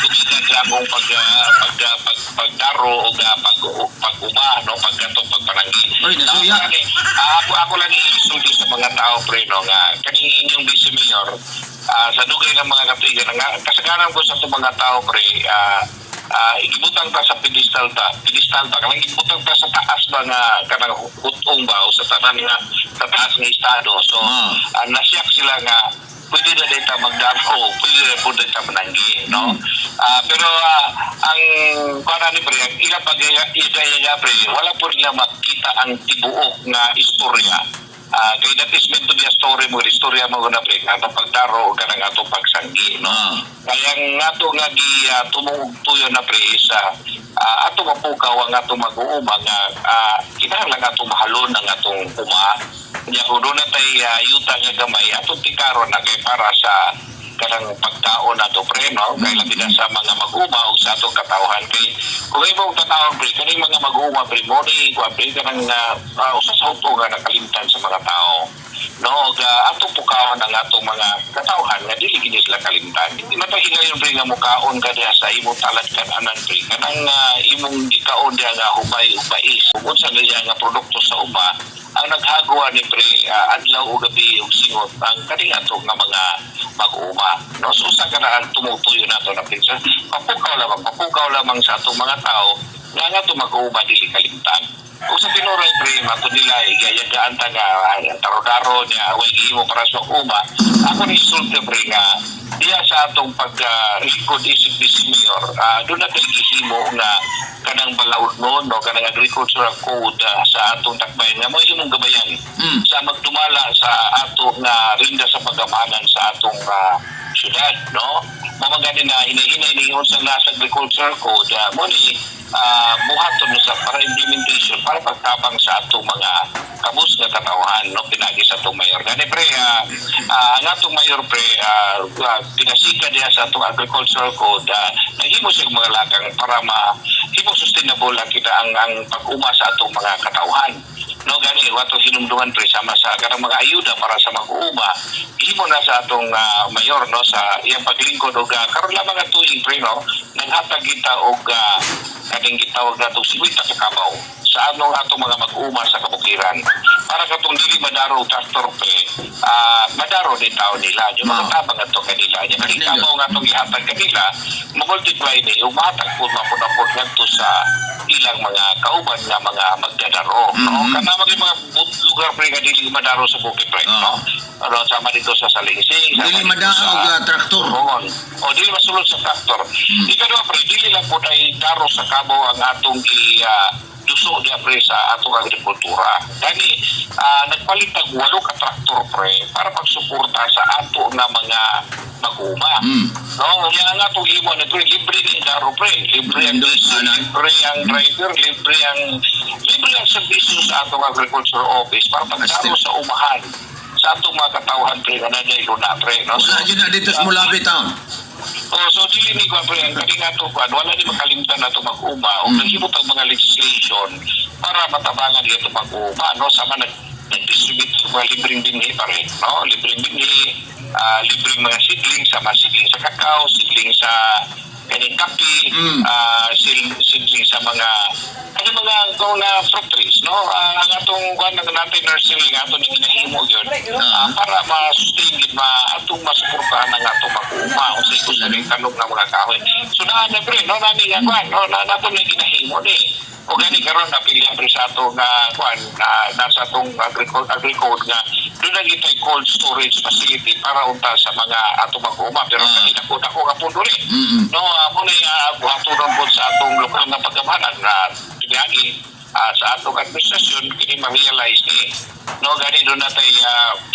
tubigan sa akong pag pag pag pagdaro o pag pag-uma, no, pagkatong pagpananggi. Oy, nasuya. Ako, lang, ako lang isulti sa mga tao, pre, no, nga kaning inyong vice mayor, sa dugay ng mga katuigan nga kasagaran ko sa itong mga tao, pre, igibutang ta sa pedestal ta kanang gibutang ta sa taas ba nga kanang hutong ba o sa tanan nga sa taas nga estado, so nasiyak sila nga pwede na dita magdaro, pwede na po dita mananggi, no? Pero ang kuan ni pre, ang ilang pag iga pre, wala po nila makita ang tibuok nga istorya. Kay that is meant to be a story mo, istorya mo na, pre, atong pagdaro o kanang atong pagsanggi, no? Kaya ang ato nga gi tumong tuyo na, pre, sa ato mapukaw ang atong mag-uuma nga kinahanglan ato mahalon ang atong uma. Nya kung doon na tay yuta nga gamay, atong tikaron na kay para sa kanang pagkaon nato, pre, no, kay labi na sa mga mag-uma o sa atong katawhan, kay kung imong tanawon, pre, kaning mga mag-uma, pre, mo ni kuan, pre, kanang usa sa huto nga nakalimtan sa mga tao, no, ug atong pukawan ang atong mga katawhan nga dili gini sila kalimtan. Di matag higayon, pre, nga mukaon ka diha sa imong talad kan-anan, pre, kanang imong gikaon diha nga humay ug mais, ug unsa na diha nga produkto sa uma ang naghagawa ni, pre, adlaw ug gabi ug singot ang kaning ato nga mga mag-uuma, no? So usa ka na ang tumutuyo nato na, pre. So, papukaw lamang sa atong mga tao nga nga atong mag-uuma dili kalimtan. Kung sa tinuray, pre, mato nila, igayagaan ta nga, daro-daro niya, way gihimo para sa mag-uma. Ako ni isulti, pre, nga, diya sa atong pag-likod isip vice mayor, doon natin gihimo nga kanang balaod no, no, kanang agricultural code sa atong dakbayan nga mo imong gabayan sa magdumala sa ato nga rinda sa pagamanan sa atong syudad, no? Mao man gani na hinahinay ni unsa nasa agricultural code, mo ni buhaton no sa para implementation, para pagtabang sa atong mga kabus nga katawhan, no, pinagi sa atong mayor. Gani, pre, ang atong mayor, pre, pinasika niya sa atong agricultural code, naghimo siya mga lakang para ma himo sustainable ang kita ang pag-uma sa atong mga katawhan, no? Gani wato hinumduman, pre, sama sa kanang mga ayuda para sa mag-uuma, himo na sa atong mayor, no, sa iyang paglingkod. Og karon lamang nga tuig, pre, no, naghatag kita og kaning gitawag natong 50 ka kabaw sa anong atong mga mag-uuma sa kabukiran para katong dili madaro og traktor, pre, madaro ni tao nila yung mga tabang ato kanila nya kaning kabaw nga atong gihatag kanila, multiply ni ug mahatag po mapud ngadto sa ilang mga kauban nga mga magdadaro, no? Kana mga lugar, pre, nga dili madaro sa bukid, pre, no? Ano, sama dito sa Salingsing, sama Dili dito madao sa og traktor. Rongon. O dili masulod sa traktor. Ikaduha, pre, dili lang po ay daro sa kabaw ang atong gi duso diya, pre, sa atong agrikultura. Gani nagpalit tag walo ka traktor, pre, para pagsuporta sa ato nga mga mag-uma. No, nya ang atong himo ni, pre, libre ning daro, pre. Libre ang Nindot, diesel, ana. libre ang driver, libre ang serbisyo sa atong agriculture office para pagdaro Astig. sa umahan sa atong mga katawhan, pre, nga nanay luna, pre, no? Wala jud na dito sa Molave town. Oh, so dili ni kuan, pre, ang kaning ato kuan, wala ni makalimtan nato mag-uma o naghimo tag mga legislation para matabangan dito mag-uma, no? Sama nag-distribute sa mga libreng binhi pa rin, no? Libreng binhi, libreng mga seedling, sama seedling sa kakao, seedling sa kaning kape, seedling sa mga ano mga kung na fruit trees, no? Ang atong kuan ng natin nursery nga ato ning ginahimo gyud para ma-sustain gid ma atong masuportahan ang atong mag-uuma unsay gusto ning tanom nga mga kahoy. So naa na, pre, no, nani nga kuan, no, na nato na ginahimo ni. O gani karon napili pre sa ato nga kuan na nasa atong agri-code nga doon na gitay cold storage facility para unta sa mga atong mag-uuma, pero kani dako dako nga pundo rin. No, mo ni buhatonon po sa atong lokal nga pagkamanan na piniagi sa atong administrasyon kini ma-realize ni. No, gani doon na tay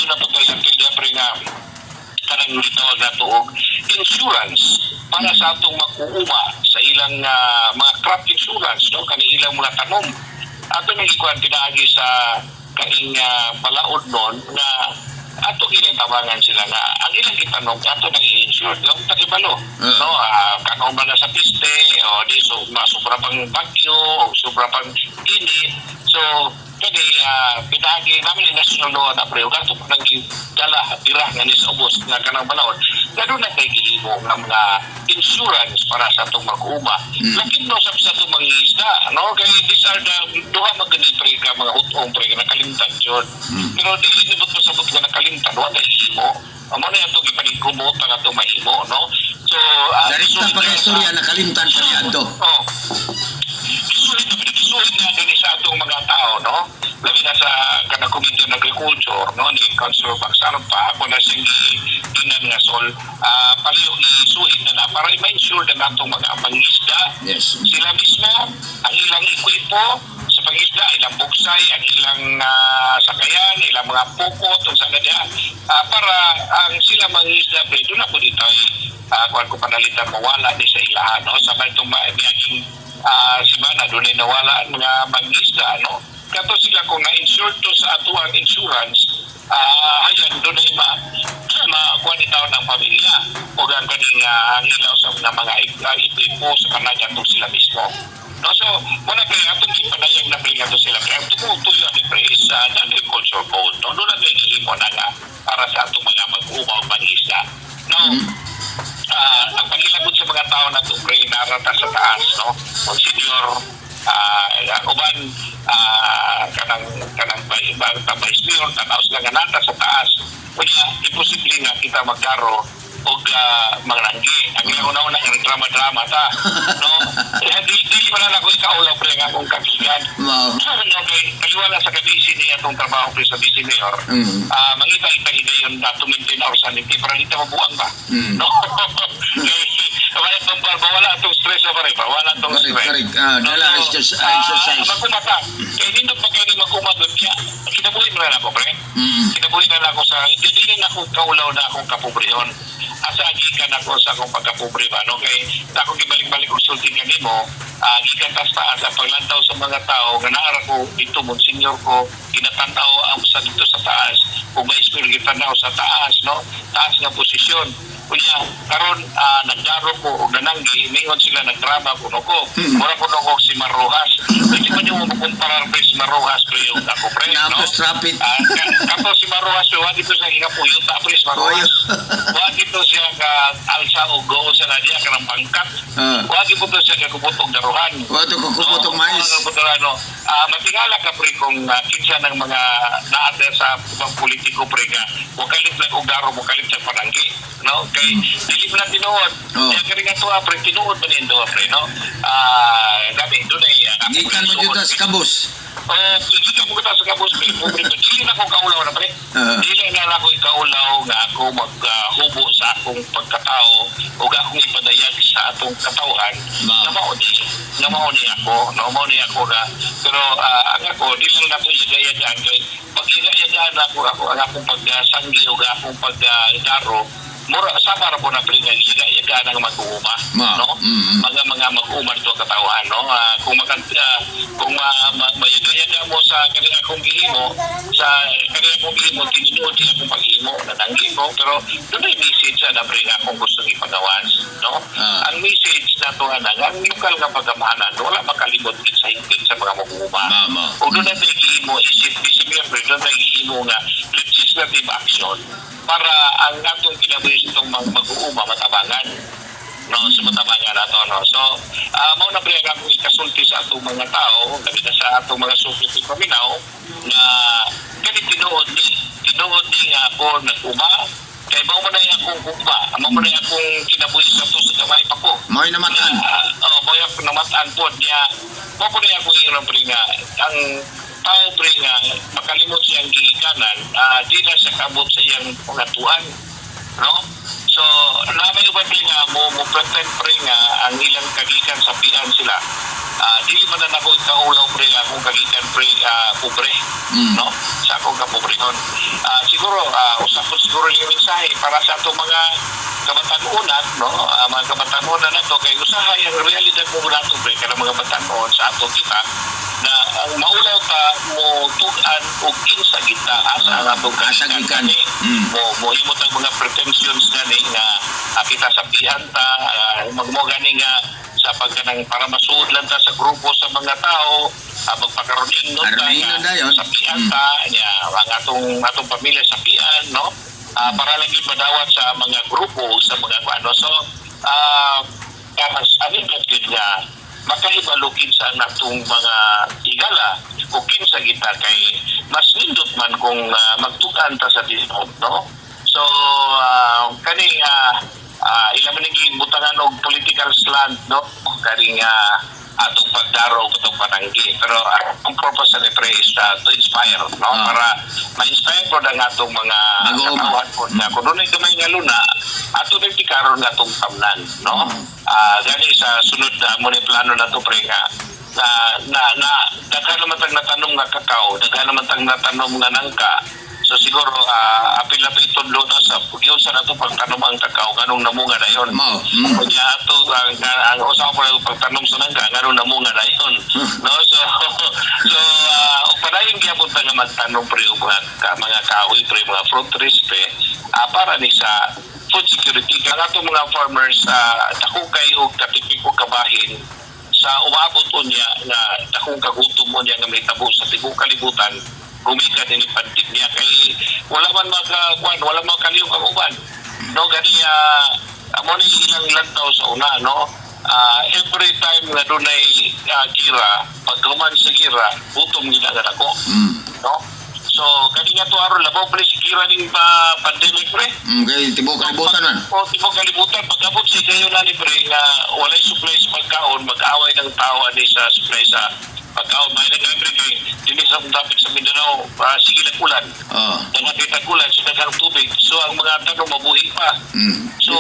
doon na po tayo apil pre nga kanang gitawag nato og insurance para sa atong mag-uuma sa ilang mga crop insurance, no, kani ilang mga tanom ato nang ikuan pinaagi sa kaning balaod nun nga ato ginitabangan sila nga ang ilang gitanom ato nang i-insure lang tagibalo, no, kanong ba na sa piste o di so masubra pang bagyo o sobra pang init, so Kani pinaagi namin ni national law na, pre, ug ato pa nang gidala dira nga ni sa ubos nga kanang panahon nga doon na kay gihimo nga mga insurance para sa atong mag-uma. Lakin no sab sa atong mga isda, no, kay these are the duha magani, pre, ka mga hutong, pre, nga nakalimtan jud. Pero dili nibot pasabot nga nakalimtan wa tay himo. Amo na ato gipanigkumutan ato mahimo, no? So Darita pa kay istorya nakalimtan pa niadto. Oh. Gisuhid na gisuhid na dinhi sa atong mga tao, no? Labi na sa kanang Committee on Agriculture, no, ni Councilor Pagsarpa, ako na siyang giinan nga sol, palihog isuhid na na para ma-ensure na natong mga mangisda sila mismo, ang ilang ekwipo sa pangisda, ilang bugsay, ang ilang sakayan, ilang mga pukot, unsa na niya, para ang sila mangisda, pre, doon ako dito ay kuwan ko panalitan mawala ni sa ilahan, no? Sa itong miyaging simana, doon ay nawala ang mga mangisda, no? Kato sila kung na-insure to sa atuang insurance, hayan, doon ay ma makuha ni tao ng pamilya o ang kaning ang ilaw sa mga ekwipo sa kanaga sila mismo. No, so, wala kaya atong ipanayag na pre nga sila. Kaya ang tumutuyo ni pre is the agriculture code. No, doon na gihimo na nga para sa atong mga mag-umaw pangisda. Now, ang pagilabot sa mga tao na ito, pre, narata sa taas, no? Monsignor, uban, kanang kanang vice mayor, tanaw sila nga nata sa taas. Kunya, imposible nga kita magkaro og mga nanggi. Ang ilang una-una nga drama-drama ta. No? Eh, di pa na ako ikaulaw, pre, nga akong kagigan. No, kay kaliwala sa kabisi niya itong trabaho, pre, sa vice mayor. Mangita ita higayon na to maintain our sanity para di ta mabuang ba. No? Kay wala itong wala itong stress na pare ba? Wala itong stress. Correct. Dala No, so, exercise. Magkumata. Kay nindot pa kayo ni magkumagot niya. Kinabuhi mo na lang ako, pre. Kinabuhi na lang ako sa, hindi din ako kaulaw na akong kapobrehon. Asa gikan ako sa akong pagkapobre ba, no? Kay ako gibalik-balik og sulti kanimo, gikan tas taas ang paglantaw sa mga tao nga naara ko dito monsignor ko ginatan-aw ang sa dito sa taas ug may school gitanaw sa taas, no, taas nga posisyon. Kunya karon nagdaro ko og nananggi, ningon sila nagdrama kuno ko. Mura kuno ko si Marrojas. Hindi man yung makumparar, pre, si Marrojas, pre, yung ako, pre, no? Naapos traffic. Kato si Marrojas, pre, wa dito siya gikapuyuta, pre, si Marrojas. Wa dito siya ka alsa og go sa nadya kanang pangkat. Wa dito siya kakupot og daruhan. Wa to kukupot og mais. Oo, oo, ano, matingala ka, pre, kung kinsa ng mga naate sa ubang politiko, pre, nga mukalit lang og daro, mukalit lang pananggi, no? Kay dili mo na tinuod. Kaya kani nga tuwa, pre, tinuod man nindo, pre, no? Gabi doon ay Gikan mo dito sa kabus. Oh, gikan mo sa kabus, pre. Pobre to. Dili na ko kaulaw na, pre. Dili na lang ako ikaulaw nga ako maghubo sa akong pagkatao o akong ipadayag sa atong katawhan nga mao ni ako, no, mao ni ako nga pero ang ako dili lang nato yaga-yagaan kay pag yaga-yagaan ako ako ang akong pagkasanggi o akong pagdaro mura sama ra po na, pre, nga yaga-yagaan ang mag-uuma, no? Mga mag-uuma to katawhan, no? Kung makan kung ma, ma, mayaga-yaga mo sa kanila akong gihimo sa kanila akong gihimo tinuod din akong paghimo nananggi ko pero doon ay message na, pre, nga akong gustong ipagawas, no? Ang message na to nga ang lokal nga pagamahanan wala makalimot gid sa hingpit sa mga mag-uuma. Mao. O doon na tayo gihimo isip vice mayor, pre, doon tayo gihimo nga legislative action para ang atong kinabuhi sa itong mag-uuma matabangan, no, sa matabangan nato, no? So mao na, pre, ang akong ikasulti sa atong mga tao, labi na sa atong mga suki paminaw na kani tinuod ni nga ako nag-uma kay mao man ay akong hugma, mao man ay akong kinabuhi sa to sa gamay pa ko. Mao'y namatan. Oh, mao yung namatan po niya. Mao po niya akong ingon, pre, nga ang tao, pre, nga makalimot siyang gihikanan, di na siya kabot sa iyang pangatuan, no? So namay uban, pre, nga mo pretend, pre, nga ang ilang kagikan sa pian sila. Dili man na nako ikaulaw, pre, nga akong kagikan, pre, pobre, no, sa akong kapobrehon. Siguro usapon siguro yung mensahe para sa atong mga kabatan-unan, no? Mga kabatan-unan nato kay usahay ang realidad mo nato, pre, kanang mga batan-on sa ato kita na ang maulaw ta mo tug-an og kinsa kita asa ang atong Asa gikan. Gani, mo himot ang mga pretensions gani nga kita sa pian ta magmo gani nga sa pagkanang para masuod lang ta sa grupo sa mga tao. magpakaroon ingnon ta Aron ingnon nga dayon. Sapian ta nya ang atong pamilya sapian, no? Para lang gyud madawat sa mga grupo, sa mga ano. So mas ano gyud nga makahibalo kinsa ang atong mga higala o kinsa kita, kay mas nindot man kung magtukan ta sa tinuod, no? So kani ila man ning butangan og political slant, no, kaning atong pagdaro og atong pananggi, pero ang purpose ni pre is to inspire, no, para ma-inspire pod ang atong mga Mag-uuma. katawhan pod na kung dunay gamay nga luna, ato rin tikaron nga atong tamnan, no? Gani sa sunod na mo ni plano na to, pre, nga na na, na daghan naman tag natanom nga kakao, daghan naman tag natanom nga nangka. So siguro apil na to itudlo na sa gyud sa nato pagtanom ang kakao, nganong namunga na yon. Mao. Unya ato ang usa ko pagtanom sa nangka, nganong namunga na yon, no? So so ug padayon gyapon ta nga magtanom, pre, og mga kahoy, pre, mga fruit trees, pre, para ni sa food security. Ang atong mga farmers, dako kayo og katipik og kabahin sa umabot unya nga dakong kagutom unya nga mahitabo sa tibuok kalibutan gumikan ini pandemya, kay wala man maka kuan, wala man kaliyok ang uban, no? Gani amo ni ilang lantaw sa una, no? Every time nga dunay gira, paghuman sa gira, gutom gid ang dako, no? So kani nga to aron labaw pre si gira ning pa pandemic, pre. Kay tibuok kalibutan man. O, tibuok kalibutan. Pagkabot sa kayo na ni pre nga walay supply sa pagkaon, mag-away ng tao ani sa supply sa pagkaon. May nga pre kay dinhi sa dapit sa Mindanao, sige lang ulan. Nangakita ulan, so daghang tubig. So ang mga tanong mabuhi pa. So,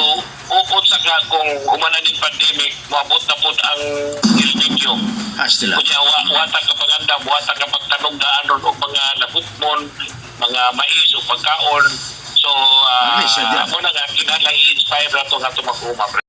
ukot sa ka kung humana ning pandemic, moabot na pud ang El Niño. Hastila. Kunya wata ka pagandam, wata ka pagtanom daan ron og mga labutmon, mga mais o pagkaon. So, Mali siya dyan. ako na nga, kinahanglan i-inspire na ito nga ito mag-uma, pre.